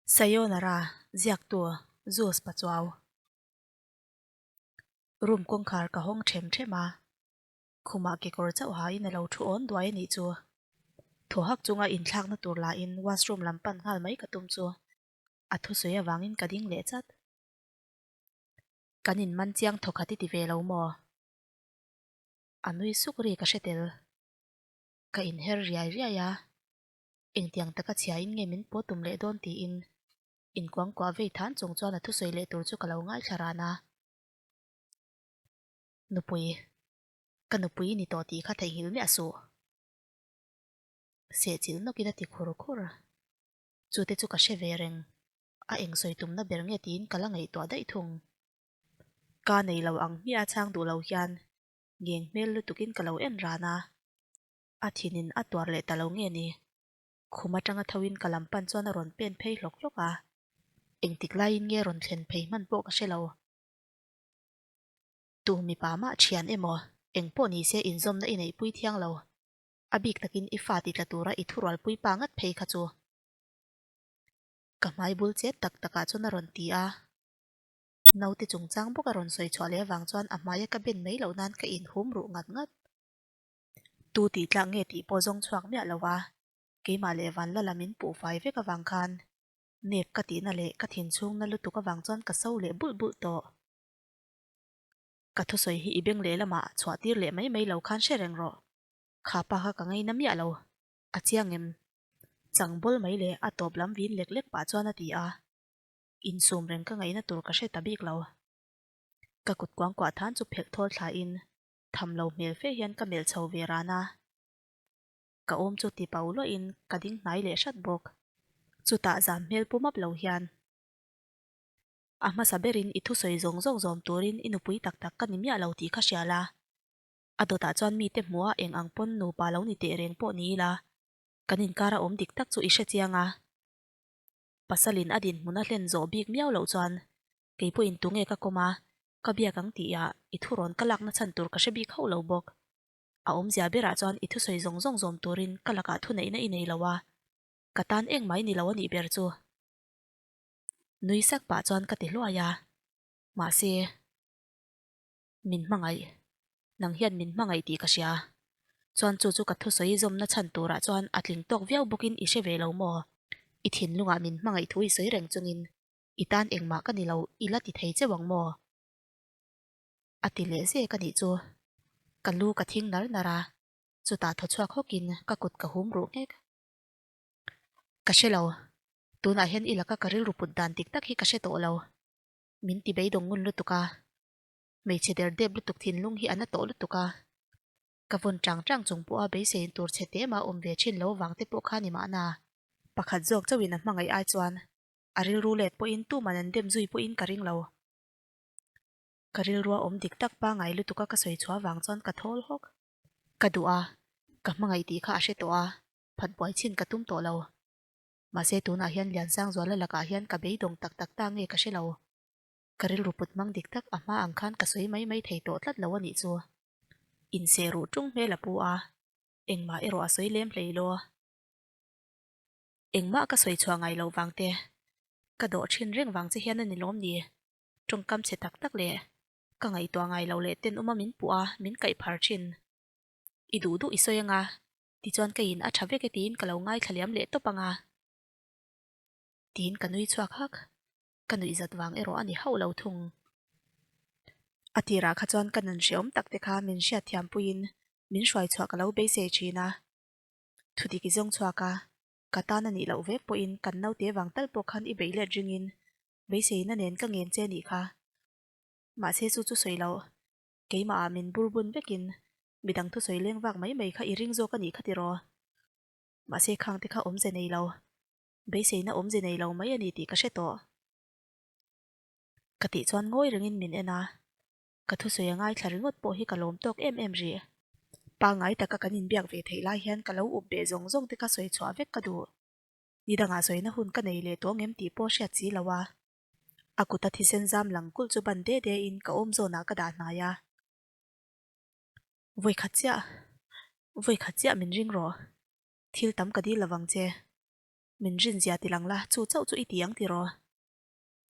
Sayonara, ziaktu Zeus Pachuau. Room kawngkhar ka hawng them them a, khumah kekawr chauh hain a lo thu awn duai a nih chu. Thaw hak chunga inthlakna tur lahin washroom lam pan nghal mai ka tum chu a thusawi avangin ka ding leh chat. Kan inman chiang thawkhat i ti ve lo maw? A nui suk ri ka hre tel. Ka inher riai riai a, engtiang taka chhiain nge min pawh tum leh dawn tiin inkuangkuah vei than chung chuan a thusawi leh tur chu ka lo ngaithla ran a. Nupui, ka nupui i ni tawh tih kha theihnghilh miah suh. Sehchilh nawkin a ti khur khur. Chute chu ka hre ve reng, a eng sawi tumna ber nge tiin ka la ngaihtuah daih thung. Ka nei lo ang hmiah a chhang duh lo hian ngeng hmel lutukin ka lo en ran a, a thinin a tuar leh ta lo nge ni? Khum atanga thoin ka lam pan chuan a rawn pen phei hlawk hlawk a, engtik laiin nge rawn thlen phei hman pawh ka hre lo. Tu mipa mah thian emaw, eng pawh ni se inzawmna i neihpui thiang lo, a bik takin i fa ti tla tura i thurualpui pa ngat phei kha chu. Ka hmai bul chet tak takah chuan a rawn ti a. Naute chungchang bawk a rawn sawi chhuah leh avang chuan a hmaia ka ben mai loh nan ka inhum ruh ngat ngat. Tu tih tlak nge tih pawh zawng chhuak miah lo a, keimah leh Vanlala min puh fai vek avang khan nep ka tihna leh ka thinchhungna lutuk avang chuan ka so leh bulh bulh tawh. Ka thusawi hi i beng lehlamah chhuah tir leh mai mai lo khan hre reng rawh. Kha pa kha ka ngaina miah lo, a chiang em? Chang bawl mai leh a tawp lam vin lek lek pah chuan a ti a. Insum reng ka ngaihna tur ka hre ta bik lo. Ka kut kuangkuah than chu phelh thawl thlain tham lo hmel fe hian ka melh chho ve ran a. Ka awm chu ti pau luahin ka ding hnai leh hrat bawk. Chutah zam hmel pu map lo hian a hmasa berin i thusawi zawng zawng zawm turin i nupui tak tak ka ni miah lo tih kha hria la. A dawtah chuan mite hmuha eng ang pawn nupa lo ni teh reng pawh ni ila kan inkara awm dik tak chu i hre chiang a. Pasalin a dinhmun a hlen zawh bik miau loh chuan kei pawhin tunge ka kawm a, ka biak ang tih ah i thurawn ka lakna chhan tur ka hre bik hauh lo bawk. A awmzia berah chuan i thusawi zawng zawng zawm turin ka lakah thuneihna i nei lo a, ka tan engmah i ni lo a nih ber chu. Nui sak pah chuan ka ti hluai a, mahse, Min hmangaih. Nang hian min hmangaih tih ka hria. Chuan chu chu ka thusawi zawmna chhan turah chuan a tling tawk viau bawkin i hre ve lo maw? I thinlungah min hmangaih thu i sawi reng chungin i tan engmah ka ni lo i la ti thei cheu ang maw? A ti leh zek a nih chu. Ka lu ka thing nar nar a, chutah thaw chhuak hawkin ka kut ka hum ruh nghek. Ka hre lo. Tunah hian i laka ka rilru put dan dik tak hi ka hre tawh lo. Min ti beidawng ngun lutuk a. Hmeichhe der dep lutuk thinlung hi a na tawh lutuk a, ka vawn chang chang chung pawha beiseiin tur chhe te mah awm ve thin lo vang te pawh kha ni mahna. Pakhat zawk chauhin a hmangaih ai chuan a rilru let pawhin tuman an dem zui pawhin ka ring lo. Ka rilrua awm dik tak pangai lutuka ka sawi chhuah vang chuan ka thawl hawk. Ka duh a, ka hmangaih tih kha a hre tawh a, phat buai chhin ka tum tawh lo. Mahse tunah hian Liansangzuala lakah hian ka beidawng tak tak ta nge ka hre lo. Ka rilru put hmang dik tak a hma ang khan ka sawi mai mai thei tawh tlat lo a nih chu. Inseh ruh tung hmel a pu a, engmah erawh a sawi lem hlei law. Engmah ka sawi chhuah ngai loh vang te, ka dawh thin reng vang che hian a ni lawm ni? Tawngkam chhe tak tak leh ka ngaihtuah ngai loh leh tenawma min puh a, min kaih phar thin. I duh duh i sawi anga, tichuan ka in a tha vek e tiin ka lo ngaithla liam leh tawp anga. Tiin ka nui chhuak hak. Ka nuih zat vang erawh a ni hauh lo thung. A tirah kha chuan ka nun hreawm tak te kha min hriatthiam puiin min hruai chhuah ka lo beisei thin a. Thudik i zawng chhuak a, ka tan a nih loh vek pawhin kan naute vang tal pawh khan i beih let ringin beiseina nen ka ngen che nih kha. Mahse chu chu sawi loh, keimahah min burbun vekin midang thusawi leng vak mai mai kha i ring zawk a nih kha tiraw? Mahse khang te kha awmze nei lo. Beiseina awmze nei lo mai a ni tih ka hre tawh. Ka tih chuan ngawi rengin min en a, ka thusawi a ngaithla ringawt pawh hi ka lawm tawk em em rih. Pangngai taka kan inbiak ve theih lai hian ka lo up beh zawng zawng te kha sawi chhuah vek ka duh. Ni dangah sawina hun ka nei leh tawh ngem tih pawh hriat si lo a. A kuta thisen zam lang kulh chu ban de de in ka awm zawnah ka dah hnai a. Vawikhat chiah, vawikhat chiah min ring rawh. Thil tam ka dil lovang che. Min rinzia ti lang la, chu chauh chu i ti ang tiraw?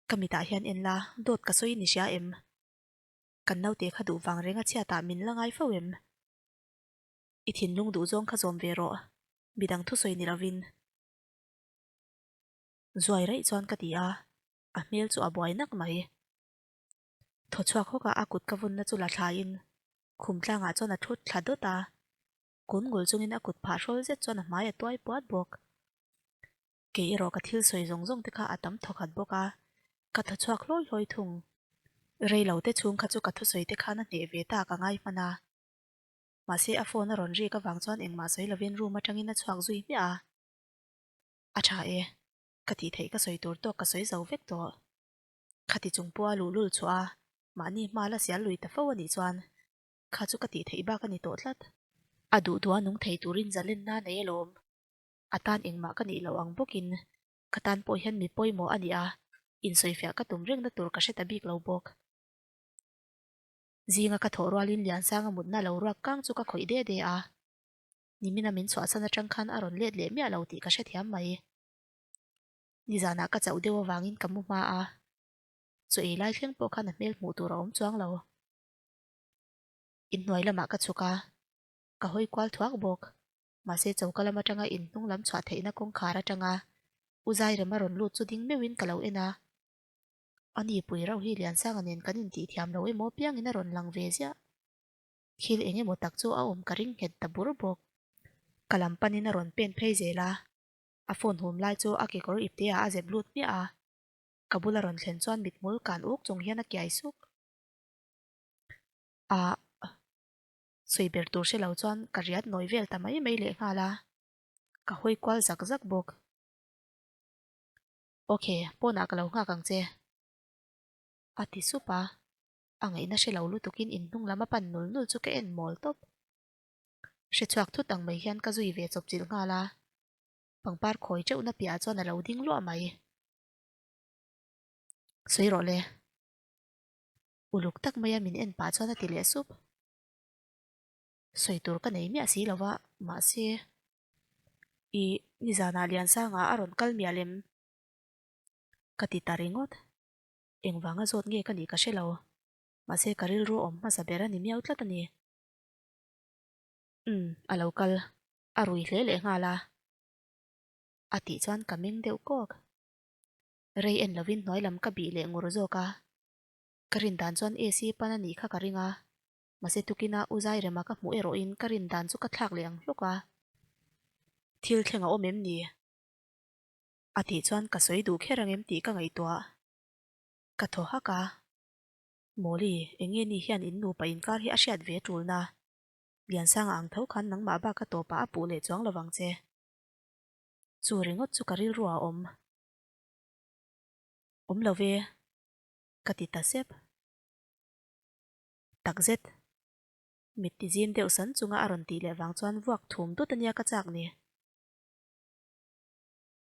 Ka mitah hian en la, dawt ka sawi ni hria em? Kan naute kha duh vang reng a chhiatah min la ngai fo em? I thinlung duh zawng kha zawm ve rawh, midang thusawi ni lovin. Zuai raih chuan ka ti a, a hmel chu a buai nak mai. Thaw chhuak hawk a a kut ka vunna chu la thlain khum tlangah chuan a thut thla dawt a, kun ngul chungin a kut phah hrawl zet chuan a hmai a tuai puat bawk. Kei erawh ka thil sawi zawng zawng te kha a tam thawkhat bawk a, ka thaw chhuak hlawi hlawi thung. Rei lo te chhung kha chu ka thusawi te khan a hneh ve ta ka ngai hman a. Mahse a phone a rawn rik avang chuan engmah sawi lovin room atangin a chhuak zui hmiah a. A tha e, ka tih theih ka sawi tur tawk ka sawi zo vek tawh. Khati chung pawha luhlul chhuah a, mahni hma la sial lui ta fo a nih chuan kha chu ka tih theih bak a ni tawh tlat. A duh duha nung thei turin zalenna nei alawm. A tan engmah ka nih loh ang bawkin ka tan pawh hian mi pawimawh a ni a, insawifiah ka tum rengna tur ka hre ta bik lo bawk. Zinga ka thawh rualin Liansanga mutna lo ruak kang chu ka khawih de de a. Nimina min chhuahsan atang khan a rawn let leh miah lo tih ka hrethiam mai. Nizanah ka chauh deuh avangin ka mu hma a, chaw ei lai thleng pawh khan a hmel hmuh tur a awm chuang lo. Inhnuai lamah ka chhuk a, ka hawi kual thuak bawk. Mahse choka lam atanga inhnung lam chhuah theihna kawngkhar atanga U Zairema rawn lut chu ding meuhin ka lo en a. Ani pui rauh hi Liansanga nen kan intih thiam lo emaw piangin a rawn lang ve ziah. Thil eng emaw tak chu a awm ka ring nghet ta bur bawk. Ka lam panin a rawn pen phei zel a, a phone hum lai chu a kekawr ipte ah a zep lut hmiah a. Ka bula rawn thlen chuan mithmul kan uk chung hian a kiai suk. Ah. Sawi ber tur hre lo chuan ka riat nawi vel ta mai mai leh nghal a, ka hawi kual zak zak bawk. Ok, pawnah ka lo nghak ang che. A ti sup a, a ngaihna hre lo lutukin inhnung lam a pan nul nul chu ka en mawl tawp. Hre chhuak thut ang mai hian ka zui ve chawp chilh nghal a, pangpar khawi teuhna piahah chuan a lo ding luah mai. Sawi rawh le. Uluk tak maia min en pah chuan a ti leh sup. Sawi tur ka nei miah si lova, mahse i nizanah Liansanga a rawn kal miah lem ka ti ta ringawt. Engvanga zawt nge ka nih ka hre lo, mahse ka rilru awm hmasa ber a ni miau tlat a ni. Umm, a lo kal, a rui hle leh nghal a, a tih chuan ka meng deuh kawk. Rei en lovin hnuai lam ka bih leh ngur zawk a, ka rin dan chuan AC pan a nih kha ka ring a, mahse tukina U Zairema ka hmuh erawhin ka rin dan chu ka thlak leh ang hlawk a. Thil thleng a awm em ni? A tih chuan ka sawi duh kher ang em tih ka ngaihtuah. Ka thaw hak a. Mawli, eng nge ni hian in nupa inkar hi a hriat ve tulna? Liansanga ang tho khan nangmah bak a tawpah a puh leh chuang lo vang che. Chu ringawt chu ka rilru a awm. Awm lo ve, ka ti ta sep. Takzet. Mit ti zim deuh san chunga a rawn tih leh vang chuan vuak thum dut ania ka chak ni.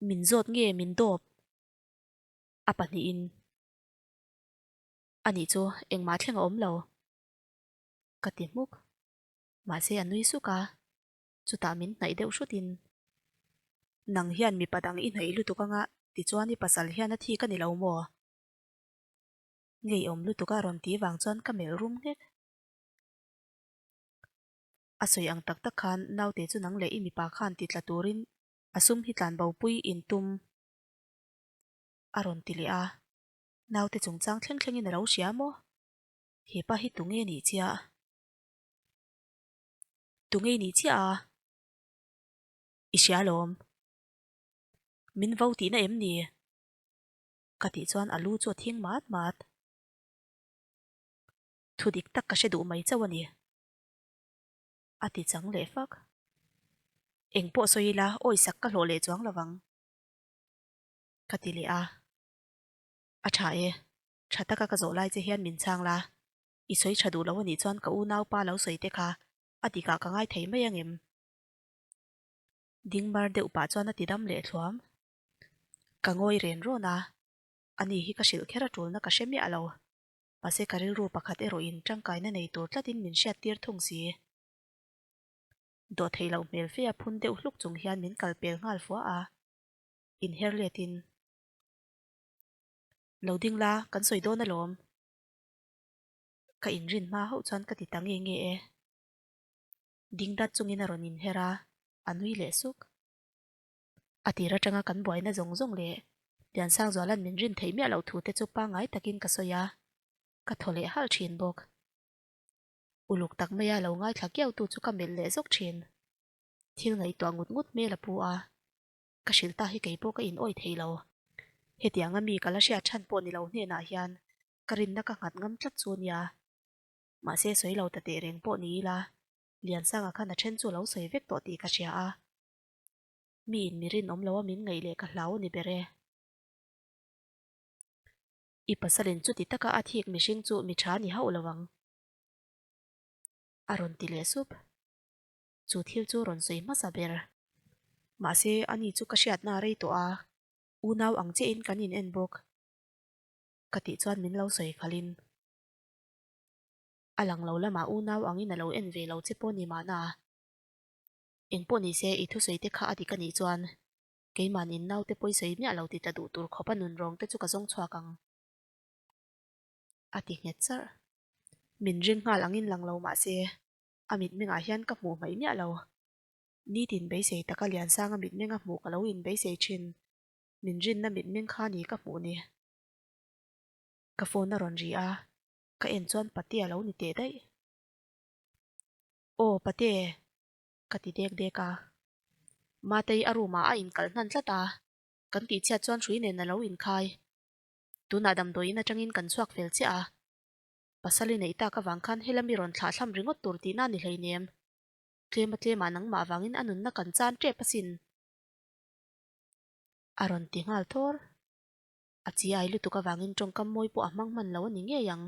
Min zawt nge min dawp? A pahnihin. Anih chu engmah thleng a awm lo. Ka ti hmuk. Mahse a nui suk a, chutah min hnaih deuh hrutin. Nang hian mipa dang i hnaih lutuk anga tichuan i pasal hian a thik a ni lo maw? Ngeiawm lutuk a rawn ti vang chuan ka melh rum nghek. A sawi ang tak tak khan naute chu nang leh i mipa khan ti tla turin a sum hi tlan bopui in tum a rawn ti leh a. Naute chungchang thleng thlengin a lo hria maw? Hepa hi tunge nih chiah? Tunge nih chiah a? I hria alawm. Min vo tihna em ni? Ka tih chuan a lu chu a thing mat mat. Thu dik tak ka hre duh mai chauh a ni. A ti chang leh fak. Eng pawh sawi ila awisak ka hlawh leh chuang lovang. Ka ti leh a. A tha e. Tha taka ka zawh lai che hian min chhang la. I sawi tha duh lo a nih chuan ka unaupa lo sawi te kha a dikah ka ngai thei mai angem? Ding mar deuh pah chuan a ti dam leh thluam. Ka ngawi ren rawn a, ani hi ka hrilh kher a tulna ka hre miah lo. Mahse ka rilru pakhat erawhin tangkaina nei tur tlatin min hriattir thung si. Dawhtheih loh hmel fe a phun deuh hluk chung hian min kal pel nghal fua a. Inher letin, Lo ding la, kan sawi dawn alawm. Ka inrin hma hauh chuan ka ti ta nge nge e. Ding dat chungin a rawn inher a, a nui leh suk. A tir atanga kan buaina zawng zawng leh Liansangzuala'n min rin theih miah loh thu te chu pangngai takin ka sawi a, ka thaw leh halh thin bawk. Uluk tak maia lo ngaithla kiautu chu ka melh leh zawk thin. Thil ngaihtuah ngut ngut hmel a pu a, ka hrilh ta hi kei pawh ka in awih thei lo. Hetianga mi ka la hriat chhan pawh ni lo hnenah hian ka rinna ka nghat ngam tlat chu nia. Mahse sawi lo ta teh reng pawh ni ila, Liansanga khan a then chu lo sawi vek tawh tih ka hria a. Mi in mi rinawm lo a min ngaih leh ka hlau a ni ber e. I pasalin chuti taka a thik mihring chu mi tha ni hauh lo ang. A rawn ti leh sup. Chu thil chu rawn sawi hmasa ber. Mahse, ani chu ka hriatna a rei tawh a, unau ang chiahin kan in en bawk. Ka tih chuan min lo sawi khalhin. A lang lo lamah unau angin a lo en ve lo che pawh ni mahna. Engpawh nise i thusawi te kha a dik a nih chuan keimahni naute pawisawi miah lo ti ta duh tur khawpa nun rawng te chu ka zawng chhuak ang. A ti nghet charh. Min ring nghal angin lang lo mahse a mitmengah hian ka hmuh hmaih miah lo. Nitin beisei taka Liansanga mitmenga hmuh ka lo inbeisei thin. Min rinna mitmeng kha ni ka hmuh ni. Ka phone a rawn ri a, ka en chuan Pate a lo ni teh daih. Aw Pate! ka ti dek dek a. Matei a room ah a inkalh hnan tlat a, kan tihchhiat chuan hrui nen a lo inkhai. Tunah damdawiin atangin kan chhuak fel chiah a. Pasal i neih tak avang khan helami rawn thlah thlam ringawt tur tihna ni hleinem. Tlema tlemah nangmah avangin a nunna kan chan tep asin. A rawn ti nghal thawr. A chi ai lutuk avangin tawngkam mawi pawh a hmang hman lo a ni ngei ang.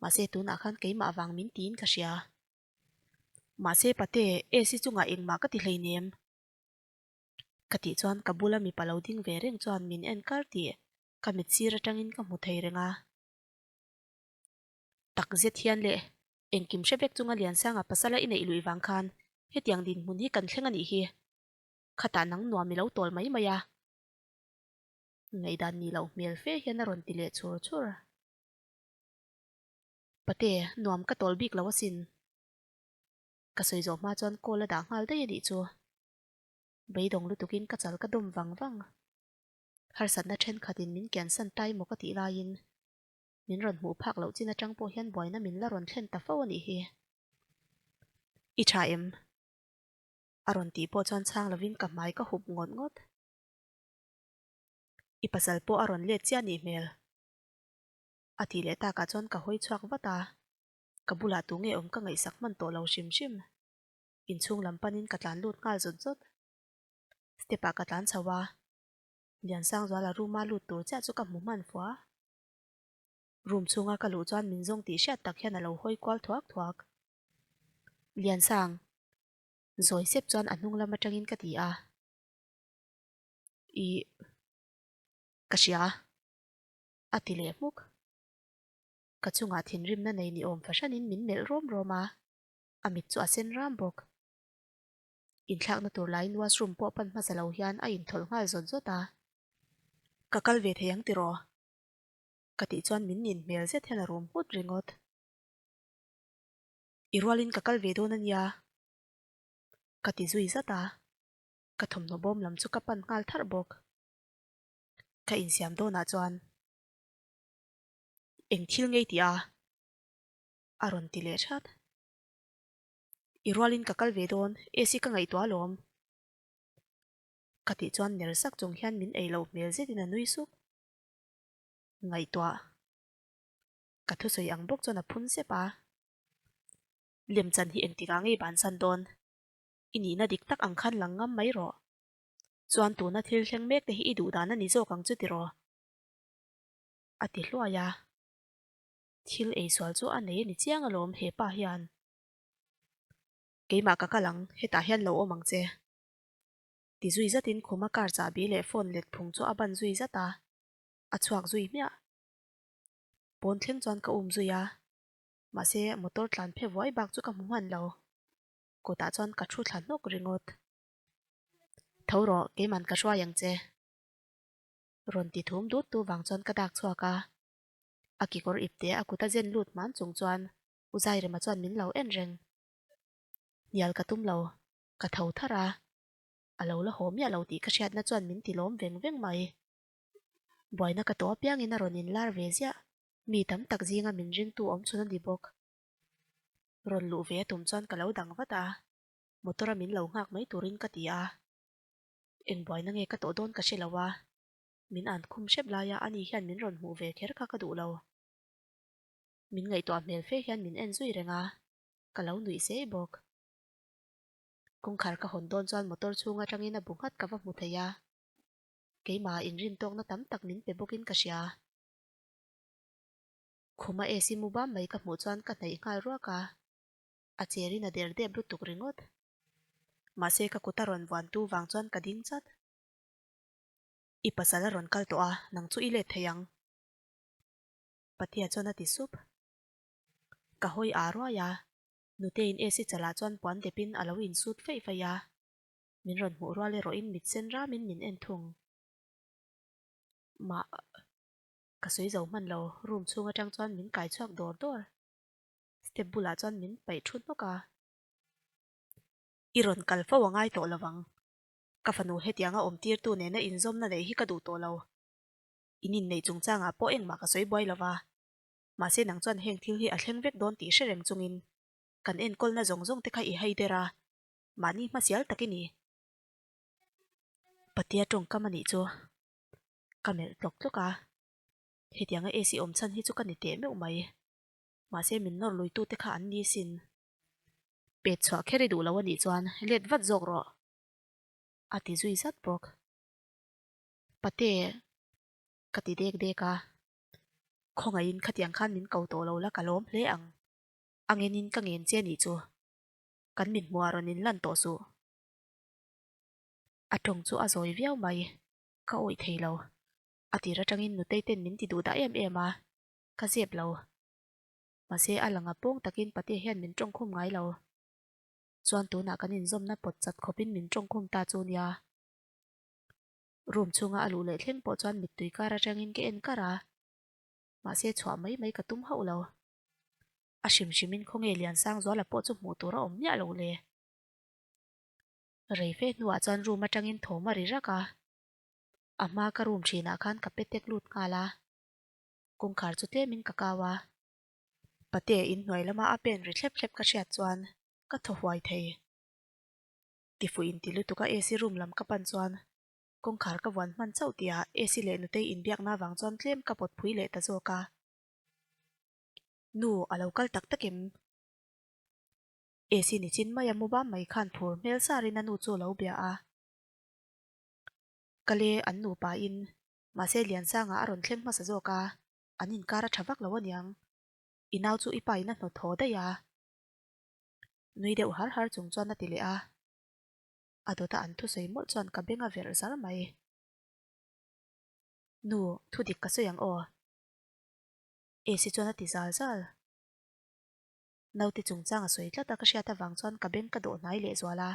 Mahse tunah khan keimah avang min tiin ka hria. Mahse pate, AC chungah engmah ka ti hleinem. Ka tih chuan ka bula mipa lo ding ve reng chuan min en kar tih ka mit sir atangin ka hmu thei reng a. Tak zet hian leh engkim hre vek chunga Liansanga pasala i neih luih vang khan hetiang dinhmun hi kan thleng a nih hi. Khatah nang nuam i lo tawl mai mai a. Ngaihdan nih loh hmel fe hian a rawn ti leh chur chur. Pate, nuam ka tawl bik lo asin. Ka sawi zawh hma chuan call a dah nghal daih a nih chu. Beidawng lutukin ka chal ka dawm vang vang. Harsatna thenkhatin min kiansan tai maw ka tih laiin min rawn hmuh phak loh chin atang pawh hian buaina min la rawn thlen ta fo a nih hi. I tha em? A rawn tih pawh chuan chhang lovin ka hmai ka hup ngawt ngawt. I pasal pawh a rawn let chiah nih hmel. A tih leh takah chuan ka hawi chhuak vat a, ka bulah tu nge awm ka ngaihsak hman tawh lo hrim hrim. Inchhung lam panin ka tlan lut nghal zawt zawt. Step ah ka tlan chho a, Liansangzuala room a lut tur chiah chu ka hmu hman fua. Room chhunga ka luh chuan min zawng tih hriat tak hian a lo hawi kual thuak thuak. Liansang! Zawi sep chuan a hnung lam atangin ka ti a. Ih. Ka hria. A ti leh hmuk. Ka chungah thinrimna nei ni awm fahranin min melh rawm rawm a, a mit chu a sen ram bawk. Inthlakna tur laiin washroom pawh pan hmasa lo hian a inthawlh nghal zawt zawt a. Ka kal ve thei ang tiraw? Ka tih chuan min nin hmel zet hian a rum nghut ringawt. I rualin ka kal ve dawn a nia. Ka ti zui zat a, ka thawmhnaw bawm lam chu ka pan nghal tharh bawk. Ka insiam dawnah chuan eng thil ngei tih a? A rawn ti leh that. I rualin ka kal ve dawn, AC ka ngaihtuah alawm. Ka tih chuan ner sak chung hian min ei loh hmel zetin a nui suk. Ngaihtuah. Ka thusawi ang bawk chuan a phun sep a. Lemchan hi engtikah ngei bansan dawn? I nihna dik tak ang khan lang ngam mai rawh. Chuan tuna thil thleng mek te hi i duh dan a ni zawk ang chu tiraw? A ti hluai a. Thil eisual chu a nei a ni chiang alawm he pa hian. Keimah ka kal ang, hetah hian lo awm ang che. Ti zui zatin khuma car chahbi leh phone let phung chu a ban zui zat a, a chhuak zui hmiah. Pawn thleng chuan ka um zui a, mahse motor tlan phe vuai bak chu ka hmu hman lo. Kawtah chuan ka thu thla hnawk ringawt. Tho rawh, keiman ka hruai ang che. Rawn ti thum dut tu vang chuan ka dak chhuak a. A kekawr ipte a kut a zen lut hman chung chuan U Zairema chuan min lo en reng. Hnial ka tum lo, ka tho thar a. A lo la haw miah lo tih ka hriatna chuan min ti lawm veng veng mai. Buaina ka tawh apiangin a rawn inlar ve ziah. Mi tam tak zinga min ringtu awm chhun a ni bawk. Rawn luh ve a tum chuan ka lo dang vat a, motor a min lo nghak mai turin ka ti a. Eng buaina nge ka tawh dawn ka hre lo a, min an khum hrep laia ani hian min rawn hmuh ve kher kha ka duh lo. Min ngaihtuah hmel fe hian min en zui reng a, ka lo nuih sei bawk. Kawngkhar ka hawn dawn chuan motor chhung atangin a bu nghat ka va hmu thei a, keimah inrintawkna tam tak min pe bawkin ka hria. Khuma AC mu bam mai ka hmuh chuan ka hnaih nghal ruak a, a cherin a der dep lutuk ringawt. Mahse ka kut a rawn vuan tu vang chuan ka ding chat. I pasal a rawn kal tawh a, nang chu i let thei ang. Patia chuan a ti sup. Ka hawi aa ruai a, Nuteiin AC chalah chuan puan depin a lo insut feih feih a, min rawn hmuh rual erawhin mit sen ramin min en thung. Mah. Ka sawi zo hman lo, room chhung atang chuan min kai chhuak dawr dawr. Step bulah chuan min paih thu hnawk a. I rawn kal fo a ngai tawh lo vang. Ka fanu hetianga awm tirtu nena inzawmna neih hi ka duh tawh lo. In inneih chungchangah pawh engmah ka sawi buai lo va. Mahse nang chuan heng thil hi a thleng vek dawn tih hre reng chungin kan enkawlna zawng zawng te kha i hai der a, mahni hmasial tak i ni. Patia tawngkam a nih chu. Ka melh tlawk tlawk a, hetianga AC awm chhan hi chu ka ni teh meuh mai. Mahse min nawr luitute kha an ni sin. Pet chhuah kher i duh lo a nih chuan let vat zawk rawh, a ti zui zat bawk. Pate, ka ti dek dek a, khawngaihin khatiang khan min ko tawh lo la ka lawm hle ang. A ngenin ka ngen che nih chu, kan mit hmuh ah rawn inlan tawh suh. A tawng chu a zawi viau mai. Ka awih thei lo. A tir atangin nutei ten min ti duh dah em em a, ka zep lo. Mahse a langa pawng takin Patea hian min tawngkhum ngai lo. Chuan tunah kan inzawmna pawt chat khawpin min tawngkhum ta chu nia. Room chhunga a luh leh thleng pawh chuan mittui kar atangin ka en kar a. Mahse chhuah mai mai ka tum hauh lo. A hrim hrimin khawnge Liansangzuala pawh chu hmuh tur a awm miah lo le. Rei fe hnuah chuan room atangin thawm a ri rak a, a hma ka room thinah khan ka pe tek lut nghal a, kawngkhar chu tlemin ka kau a. Pate inhnuai lama a pen ri thlep thlep ka hriat chuan ka thaw huai thei. Tifuh inti lutuk a AC room lam ka pan chuan kawngkhar ka vuan hman chauh tihah AC leh nutei inbiakna vang chuan tlem ka pawt phui leh ta zawk a. Nu, a lo kal tak tak em? Esi ni chin mai a mu bam mai khan phur hmel sarin a nu chu a lo bia a. Kale an nupa in mahse Liansanga a rawn thleng hmasa zawk a, an inkar a tha vak lo aniang. I nau chu i pa in a hnawt haw daih a. Nui deuh har har chung chuan a ti leh a. A dawta an thusawi mawlh chuan ka beng a verh zar mai. Nu, thudik ka sawi ang aw. Esi chuan a ti zal zal. Naute chungchang a sawi tlat a ka hriat avang chuan ka beng ka dawh hnai leh zual a.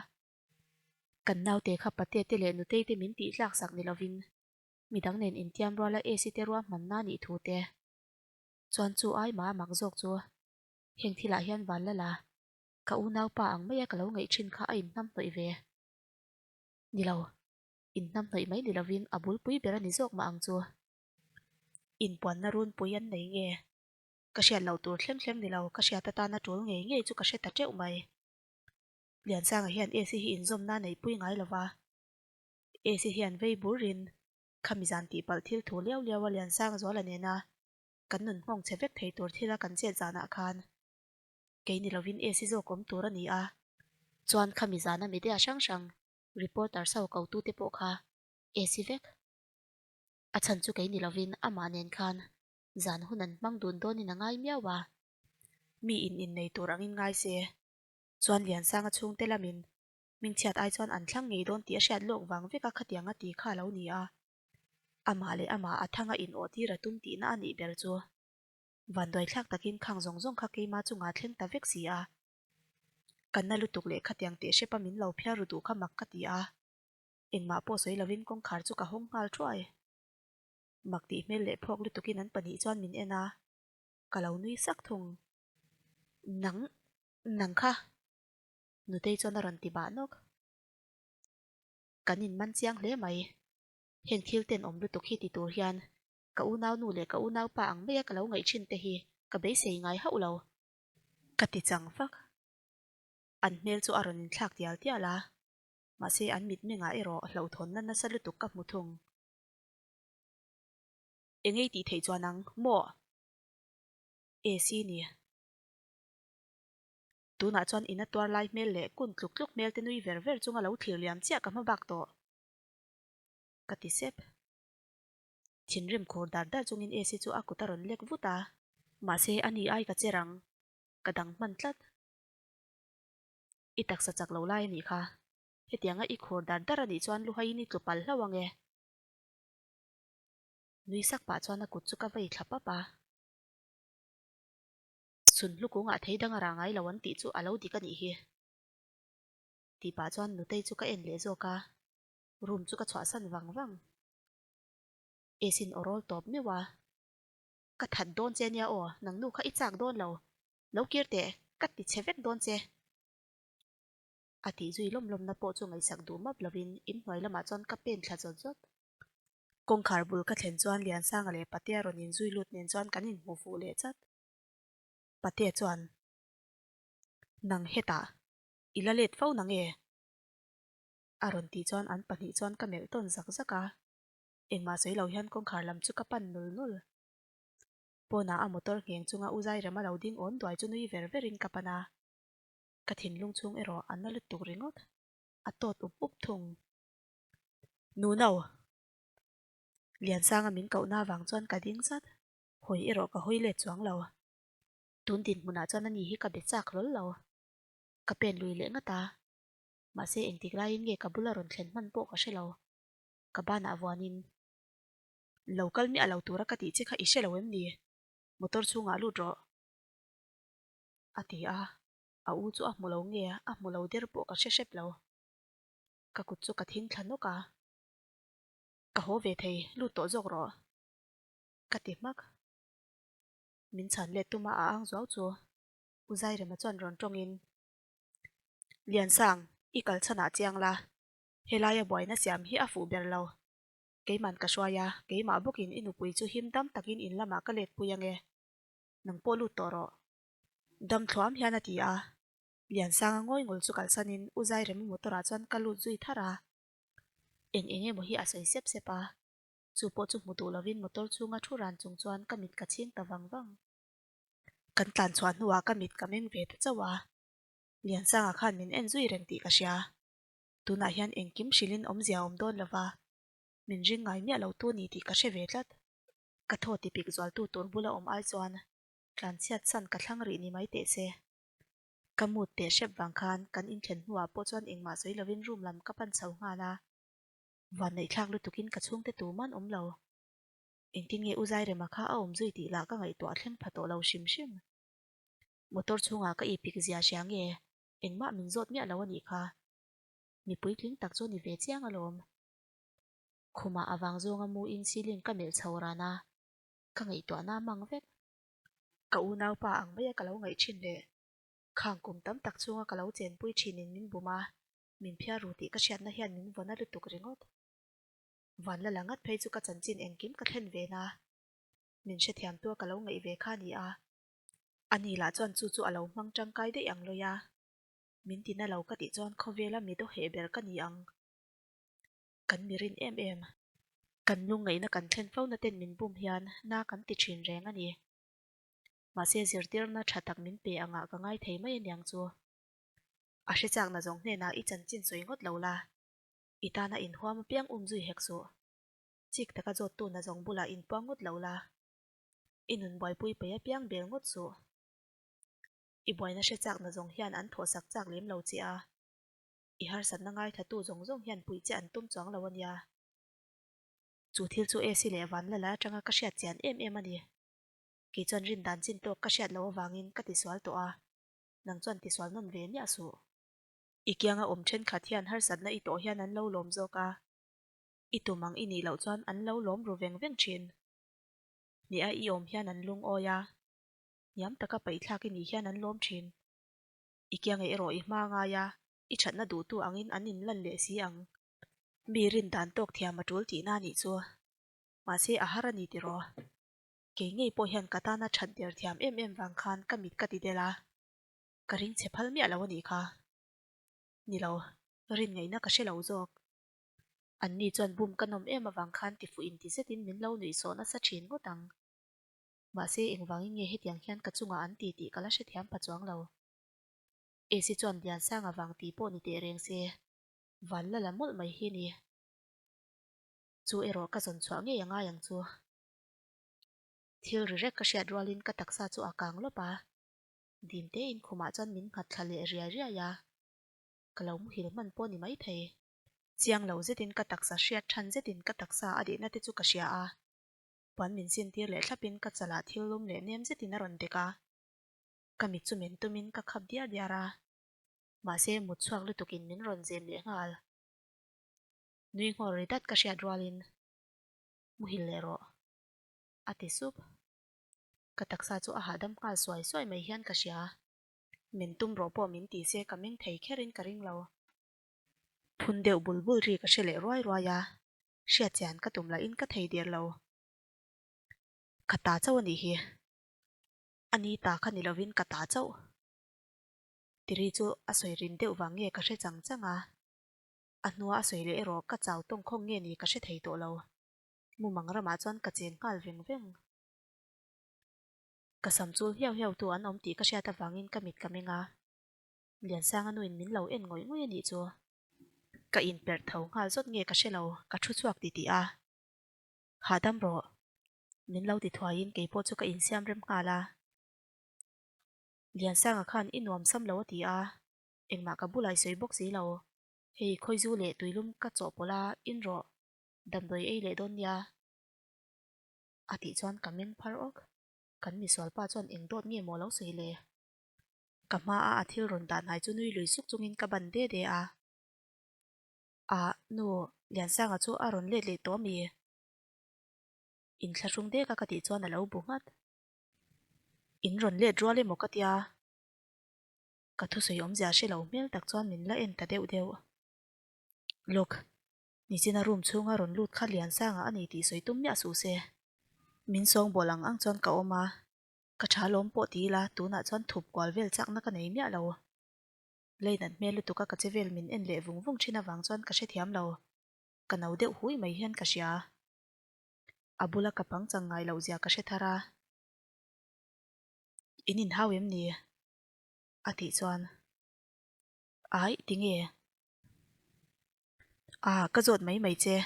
Kan naute kha pate te leh nutei te min tih tlak sak ni lovin midang nen intiam ruala AC te ruahmanna nih thu te chuan chu ai mah a mak zawk chu heng thilah hian van la la ka unaupa ang maia ka lo ngaih thin kha a inhnamhnawih ve ni lo inhnamhnawih mai ni lovin a bulpui ber a ni zawk mah ang chu. Inpuanna runpui an nei nge? Ka hriat loh tur thleng thleng ni lo, ka hriat atana tul ngei ngei chu ka hre ta teuh mai. Liansanga hian AC hi inzawmna neihpui ngai lo va, AC hian vei burin khami zan tihpalh thil thu liau liau a Liansanga Zuala nena kan nun nghawng che vek thei tur thila kan chet zanah khan kei ni lovin AC zawk awm tur a ni a. Chuan khami zana media hrang hrang reporter ho kotute pawh kha AC vek. A chhan chu kei ni lovin amah nen khan Zan hun an hmang dun dawnin a ngai miau a. Mi in innei tur angin ngai se. Chuan Liansanga chhungte lamin hmingchhiat ai chuan an thlang ngei dawn tih a hriat lawk vang veka khatiang a ti kha a lo ni a. Amah leh amah a thanga in awh tir a tum tihna a nih ber chu. Vanduaithlak takin khang zawng zawng kha keima chungah thleng ta vek si a. Ka na lutuk leh khatiang teh hrepa min lo phiar ru duh kha mak ka ti a. Engmah pawh sawi lovin kawngkhar chu ka hawng nghal thuai. Mak tih hmel leh phawk lutukin an pahnih chuan min en a, ka lo nui sak thung. Nang, nang kha! Nutei chuan a rawn ti bah nawk. Kan inman chiang hle mai. Heng thil tenawm lutuk hi ti tur hian ka unaunu leh ka unaupa ang maia ka lo ngaih thin te hi ka beisei ngai hauh lo. Ka ti chang vak. An hmel chu a rawn inthlak tial tial a, mahse an mitmengah erawh hlauhthawnna nasa lutuk ka hmu thung. Engei tih theih chuan ang maw? AC ni. Tunah chuan ina tuar lai hmel leh kun tluk tluk hmel te nui ver ver chunga lo thlir liam chiah ka hma bak tawh. Ka ti sep. Thinrim khur dar dar chungin AC chu a kut a rawn lek vut a. Mahse ani ai ka che rang. Ka dang hman tlat. I taksa chak lo lai a nih kha. Hetianga i khur dar dar a nih chuan luhaiin i tlu pal hlauh ang e. Nui sak pah chuan a kut chu ka vei thla pap a. Sunhlu kungah thei dang a rah ngai lo an tih chu a lo dik a nih hi. Tih pah chuan Nutei chu ka en leh zawk a, room chu ka chhuahsan vang vang. Esin aw rawl tawp meuh a. Ka that dawn che nia aw, nang nu kha i chak dawn lo. Lo kir teh, ka ti chhe vek dawn che. A tih zui lawm lawmna pawh chu ngaihsak duh map lovin inhnuai lamah chuan ka pen thla zawt zawt. Kawngkhar bul ka thlen chuan Liansanga leh Patea rawn inzui lut nen chuan kan inhmu fuh leh chat. Patea chuan, Nang hetah, i la let fo nang e? A rawn tih chuan an pahnih chuan ka melh tawn zak zak a. Engmah sawi lo hian kawngkhar lam chu ka pan nul nul. Pawnah a motor ngheng chunga U Zairema lo ding awn duai chu nui ver verin ka pan a. Ka thinlung chhung erawh a na lutuk ringawt. A tawt up up thung. Nuno! Liansanga min kohna avang chuan ka ding zat. Hawi erawh ka hawi let chuang lo. Tun dinhmunah chuan ani hi ka be chak hlawl lo. Ka pen lui leh ngat a. Mahse engtik laiin nge ka bula rawn thlen hman pawh ka hre lo. Ka banah vuanin, Lo kal miah lo tura ka tih che kha i hre lo em ni? Motor chhungah lut rawh. A ti a. A u chu a hmu lo nge a hmu lo der pawh ka hre hrep lo. Ka kut chu ka thing thla nawk a. Ka haw ve thei, lut tawh zawk rawh. Ka ti hmak. Min chhan let tuma a ang zuau chu U Zairema chuan rawn tawngin, Liansang, i kal chhanah chiang la. Helaia buaina siam hi a fuh ber lo. Keiman ka hruai a, keimah bawkin i nupui chu him dam takin in lamah ka let pui ange. Nang pawh lut tawh rawh. Dam thluam hian a ti a. Liansanga ngawi ngul chu kalsanin U Zairema motor ah chuan ka lut zui thar a. Eng eng emaw hi a sawi sep sep a. Chu pawh chu hmu duh lovin motor chhunga thu ran chung chuan ka mit ka chhing ta vang vang. Kan tlan chhuah hnuah ka mit ka meng ve ta chauh a. Liansanga khan min en zui reng tih ka hria. Tunah hian engkim hrilhin awmzia a awm dawn lova, min ring ngai miah lo tu ni tih ka hre ve tlat. Ka thaw tipik zualtu tur bula awm ai chuan tlanchhiat san ka thlang rih ni mai teh se. Ka mood teh hrep vang khan kan inthlen hnuah pawh chuan engmah sawi lovin room lam ka pan chho nghal a. Vanneihthlak lutukin ka chhungte tuman awm lo. Engtin nge U Zairema kha a awm zui tih lah ka ngaihtuah thleng pha tawh lo hrim hrim. Motor chhungah ka ipik zia hria nge engmah min zawt miah lo a nih kha. Mi puitling tak chu ni ve chiang alawm. Khumah avang zawnga mu in ceiling ka melh chho ran a, ka ngaihtuahna a mang vek. Ka unaupa ang maia ka lo ngaih thin leh khang kum tam tak chhunga ka lo chenpui thinin min bum a, min phiar ru tih ka hriatna hian min vawn a lutuk ringawt. Vanla la ngat phei chu ka chanchin engkim ka thlen ve na. Min hrethiam tua ka lo ngaih ve kha a ni a. Ani lah chuan chu chu a lo hmang tangkai daih ang lawi a. Min tina lo ka tih chuan khawvela mi dawheh ber ka ni ang. Kan mi rin em em. Kan lungngaihna kan thlen fo na ten min bum hian na kan ti thin reng a ni. Mahse zirtirna tha tak min pe angah ka ngai thei mai aniang chu. A hre chakna zawng hnenah i chanchin sawi ngawt lo la. I tana inhuam apiang um zui hek suh. Chik taka zawttu na zawng bulah inpuang ngawt lo la. I nun buaipui pei apiang bel ngawt suh. I buaina hre chakna zawng hian an thawhsak chak lem lo che a. I harsatna ngaithlatu zawng zawng hian puih che an tum chuang lo a nia. Chu thil chu AC leh Vanlala atanga ka hriat chian em em a ni. Kei chuan rin dan chin tawk ka hriat loh avangin ka tisual tawh a, nang chuan tisual nawn ve miah suh. I kianga awm thenkhat hian harsatna i tawh hian an lo lawm zawk a. I tum ang i nih loh chuan an lo lawm ru veng veng thin. Hneha i awm hian an lungawi a, hniam taka paihthlak i nih hian an lawm thin. I kiange erawh i hma ngai a, i thatna duhtu angin an inlan leh si ang. Mi rin dan tawk thiam a tul tihna a nih chu. Mahse a har a ni tiraw? Kei ngei pawh hian ka tana that der thiam em em vang khan ka mit ka ti del a, ka ring chhe phal miah lo a nih kha. Ni lo, rin ngaihna ka hre lo zawk. Anni chuan bum ka nawm em avang khan tifuh inti zetin min lo nuihsawh nasa thin ngawt ang. Mahse engvangin nge hetiang hian ka chungah an ti tih ka la hrethiam pha chuang lo. Esi chuan Liansanga vang tih pawh ni teh reng se, van la la mawlh mai hi ni. Chu erawh ka zawn chhuah ngei a ngai ang chu. Thil ri rek ka hriat rualin ka taksa chu a kang lawp a, dim tein khumah chuan min nghat thla leh riai riai a, ka lo muhil hman pawh ni maithei. Chiang lo zetin ka taksa hriat than zetin ka taksa a dehna te chu ka hria a, puan min sintir leh thlapin ka chalah thil lum leh nem zetin a rawn dek a, ka mit chu men tumin ka khap diar diar a, mahse mut chhuak lutukin min rawn zem leh nghal. Nui nghawr ri dat ka hriat rualin muhil leh rawh a ti sup. Ka taksa chu a hahdam nghal suai suai mai hian ka hria. Men tum rawh pawh min ti se ka meng thei kherin ka ring lo. Phun deuh bul bul ri ka hre leh ruai ruai a, hriat chian ka tum lahin ka thei der lo. Ka ta chauh a nih hi. A ni ta kha ni lovin ka ta chauh. Tiri chu a sawi rin deuh vang nge ka hre chang chang a. A hnua a sawi leh erawh ka chau tawngkhawng nge ni ka hre thei tawh lo. Mumang ramah chuan ka cheng nghal veng veng. Ka sam chul hiau hiau tu an awm tih ka hriat avangin ka mit ka meng a. Liansanga nuin min lo en ngawih ngawih a nih chu. Ka inperh tho nghal zawt nge ka hre lo, ka thu chhuak ti tih a. Hahdam rawh. Min lo ti thuaiin kei pawh chu ka insiam rem nghal a. Liansanga khan i nuam sam lo a ti a, engmah ka bulah i sawi bawk si lo. Hei khawizu leh tuilum ka chawhpawlh a, in rawh. Damdawi ei leh dawn nia. A tih chuan ka meng phar awk. Kan misualpa chuan eng dawt nge maw lo sawi le? Ka hma a a thil rawn dah hnai chu nui lui suk chungin ka ban de de a. Ah, nu, Liansanga chu a rawn let leh tawh ami? Inthlahrung dek a ka tih chuan a lo bu nghat. In rawn let rual emaw ka tia? Ka thusawi awmzia hre lo hmel tak chuan min la en ta deuh deuh. Lawk, nichina room chhunga rawn lut kha Liansanga a ni tih sawi tum miah suh se. Min sawngbawl ang ang chuan ka awm a. Ka tha lawm pawh ti ila tunah chuan thup kual vel chakna ka nei miah lo. Leinat hmel lutuk a ka che vel min en leh vung vung thin avang chuan ka hrethiam lo. Ka no deuh hui mai hian ka hria. A bula ka pangchang ngai loh zia ka hre thar a. In inhau em ni? A tih chuan. Aih, tinge? Ah, ka zawt mai mai che.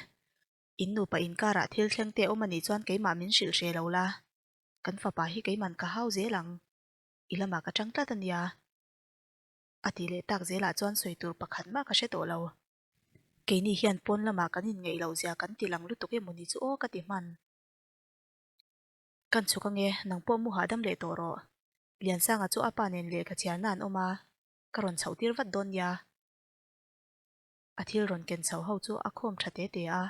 In nupa inkarah thil thleng te awm a nih chuan keimah min hrilh hre lo la. Kan fapa hi keiman ka hau zel ang, i lamah ka tang tlat a nia. A ti leh tak zelah chuan sawi tur pakhat mah ka hre tawh lo. Keini hian pawn lamah kan inngeih loh zia kan ti lang lutuk emaw ni chu aw ka ti hman. Kan chhuk ange, nang pawh mu hahdam leh tawh rawh. Liansanga chu a pa nen lehkha chhiarna an awm a, ka rawn chhoh tir vat dawn nia. A thil rawn ken chho ho chu a khawm tha te te a.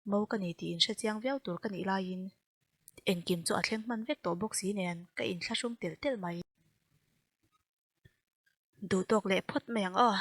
Mo ka ni tih inhre chiang viau tur ka nih laiin engkim chu a thleng hman vek tawh bawk si nen ka inthlahrung telh telh mai. Duh tawk leh phawt mai ang aw.